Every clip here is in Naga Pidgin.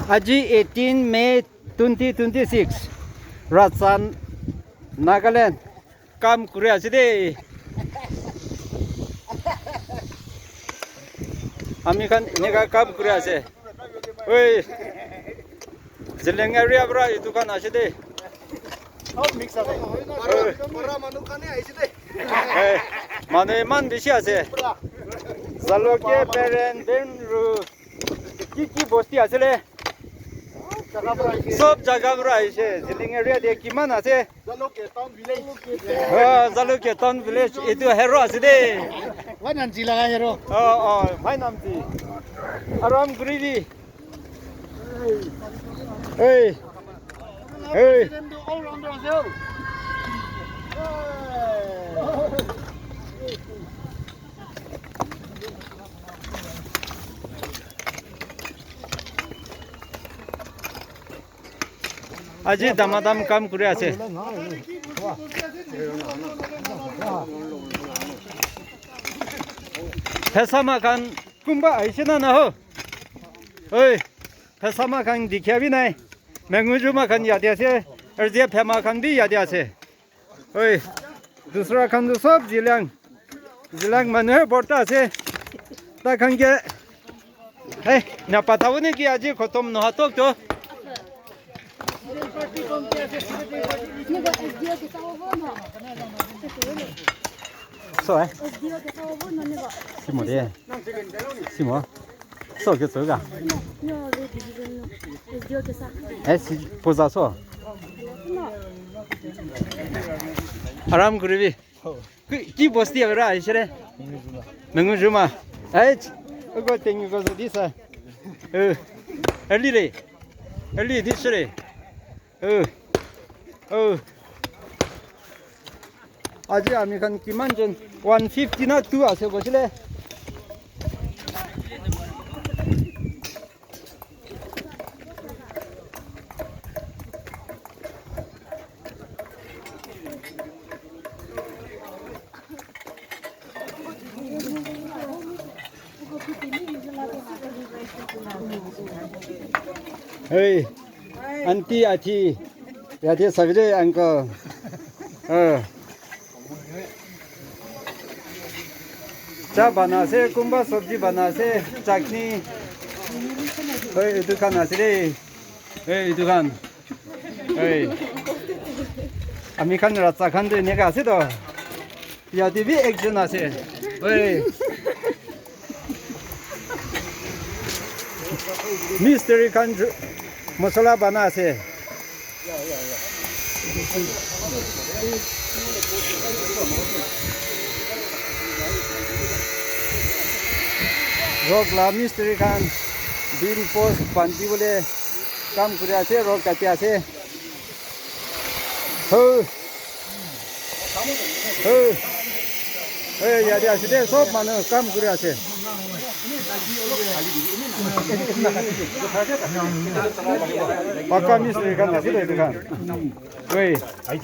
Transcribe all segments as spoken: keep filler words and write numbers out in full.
Aji eighteen May twenty twenty-six, Ratsan, Nagaland, kam kuri ase de. Ami khan eneka kam kuri ase. Oi, Zeliang area para etu khan ase de. Oi. Para manu khan he ahise de. Eh, manu eman bishi ase. Zaloke, Peren, Benru, ki ki bosti ase le? Sob jaga para ahise. Zeliang area te kiman ase? Zaloke town village. Oh, Zaloke town village. Etu hero ase de. Why Namchi laga hero? Oh, oh, why Namchi? Aram Grivi. Hey. Hey. Aji damadam kam kuri ase. Phesama khan kunba ahishe na naho? Oi, Phesama khan dikhia bi nai. Mengujuma khan yate ase. Aru je Phema khan bi yate ase. Oi, dusra khan tu sob Zeliang. Zeliang manu he borta ase. Ta khan ke, hey, na pata hone ki aji khotom noha tok to. So, eh? Simo de. Simo. So ke so ga. Eh, si poza so. Aram kuribi. Ki, ki bosti abra aisere? Mengujuma. Ai, ugo tengi go so disa. Eh, early re. Early this re. Eh. Eh. Aji ami khan kiman jon? One fifty na two ase koisile. Hey, aunty, aunty. Yate sabi de, uncle. Eh. Cha bana ase, kunba sabji bana ase, chutney. Oi, etu khan ase de. Oi, etu khan. Oi. Ami khan rasta khan tu eneka ase to. Yate bi ekjon ase. Oi. Mistri khan ju-, masala bana ase. Rock la mistri khan beam post bandi bole kam kuri ase, rock kati ase. Ho. Hey, hey, yate ase de, sob manu kam kuri ase. Pakka mistri khan ase de etu khan. Oi. Oi,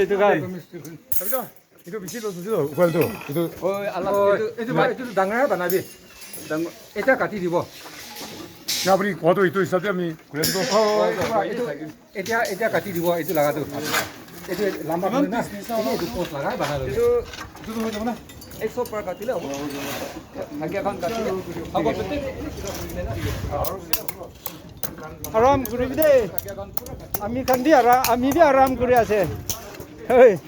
etu khan. Etu bishi loss hoise to, ukal to. Etu. Oi, alak, etu, etu, etu dangor banabi. Dangor. Eta kati dibo. Na, apuni kowa to etu hisab de ami kuri ase to. Oi, oi, etu. Etya, etya kati dibo, etu laga tu. Etu lamba kuri na, etu, etu post laga, bana lobi. Etu, etu tu hoi jabo na? Ekso par katile hobo. Thakia khan katile. Hobo, bete. Aram kuri bi de. Ami khan bi ara-, ami bi aram kuri ase. Hey.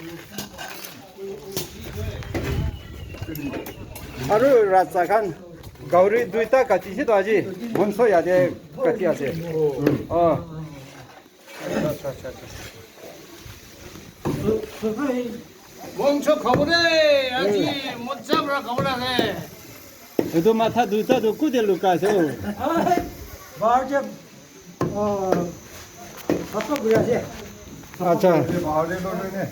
Aru rasta khan gauri duita kati se to aji. Bonso yate kati ase. Oh. Mongso khabo de, aji mojja para khabo lage. Etu matha duita tu kute luka ase o? Bahar te, ah, sapta guri ase. Acha. Bahar te to nahi ne.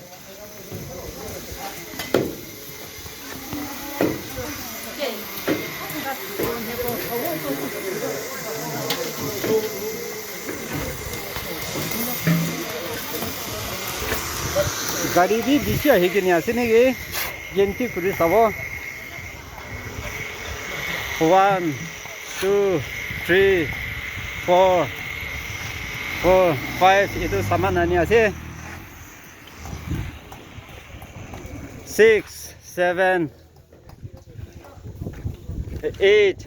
Gari bi bishi ahi kene ase naki? Genti kuri sabo. One, two, three, four, Four, five, itu saman ani ase. Six, seven, eight,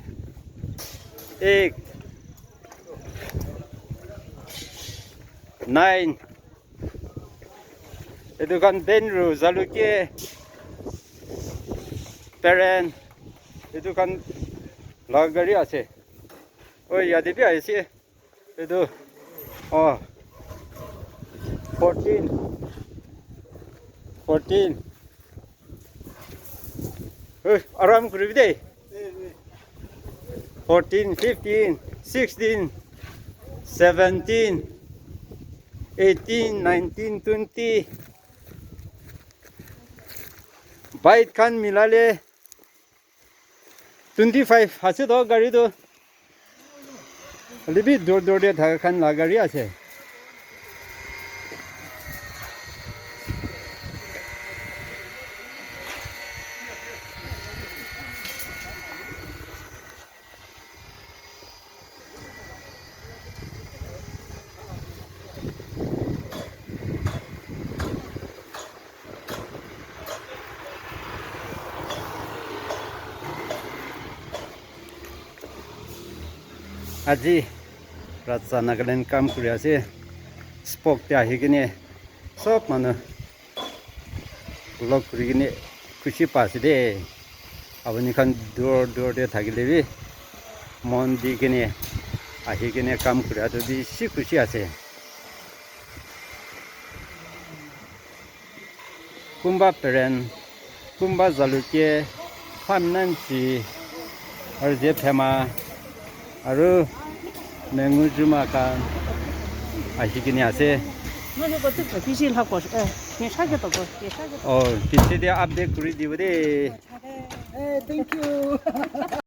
eight, nine. Itu khan Benru, Jalukie, Peren. Itu khan la gari ase. Oi, yate bi ase. Etu, oh, fourteen, fourteen. Hey, aram kuribi de. Fourteen, fifteen, sixteen, seventeen, eighteen, nineteen, twenty. Bike khan milale twenty five ase to gari tu. Hoile bi dur dur te thaka khan la gari ase. Aji Ratsa Nagaland kam kuri ase. Spoke te ahi kene sob manu log kuri kene khushi pa ase de. Apuni khan dur dur te thakile bi mon di kene ahi kene kam kura tu bishi khushi ase. Kumba Peren, kumba Jalukie, Phamnanchi, aru je Phema, aru Mengujuma khan ahi kene ase. Nani ko tu pisi la ko, eh, ni sa ke to ko, ni sa ke to. Oh, piche de update kuri dibo de. Eh, thank you.